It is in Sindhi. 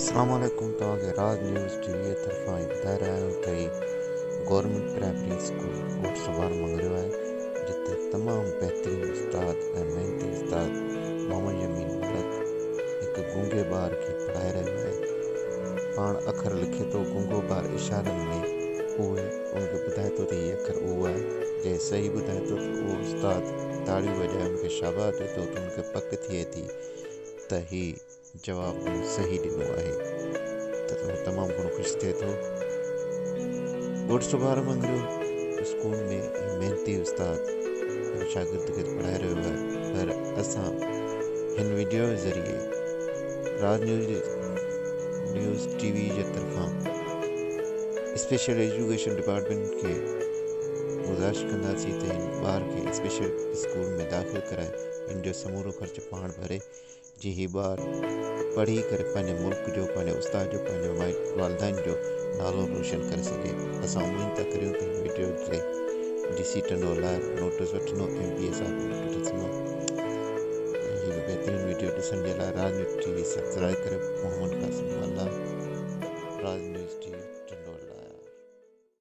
اسلام عليڪم توهان کي راز نيوز ٽي وي طرفان هي ٻڌائي رهيا آهيون ته هي گورنمينٽ پرائمري اسڪول ڳوٺ سڀاڻ مڱريو آهي جتي تمام بهترين استاد ۽ محنتي استاد محمد يمين ملڪ هڪ گونگي ٻار کي پڙهائي رهيو آهي پاڻ اکر لکي ٿو گونگو ٻار اشارن ۾ اهي ان کي ٻڌائي ٿو ته هي اکر اهو آهي جي صحيح ٻڌائي ٿو ته اهو استاد تاڙيون وڄائي ان کي شاباش ڏي ٿو ته ان کي پڪ ٿئي ٿي ته هي جواب مون صحيح ڏنو آهي ته هو تمام گهڻو خوش ٿئي ٿو. ڳوٺ سڀار مڱريو اسڪول ۾ هي محنتي استاد هن شاگرد کي پڙهائي رهيو آهي پر اسان هن وڊيو جي ذريعي راز نيوز ٽي وي جي طرفان اسپيشل ايجوڪيشن ڊپارٽمينٽ کي گذارش ڪنداسين ته هن ٻار کي اسپيشل اسڪول ۾ داخل ڪرائي هن جو سمورو خرچ پاڻ ڀري جي هي ٻار پڙهي ڪري پنهنجي ملڪ جو پنهنجي استاد جو پنهنجي مائٽ والدين جو نالو روشن ڪري سگهي اسان اميد ٿا ڪريون ته هن وڊيو تي ڊي سي ٽنڊو لاء نوٽس وٺندو ايم پي اي صاحب به نوٽس وٺندو ۽ هي بهترين وڊيو ڏسڻ جي لاء راز نيوز ٽي وي سبسڪرائب ڪريو محمد قاسم ملاح راز نيوز ٽي وي ٽنڊو لاء.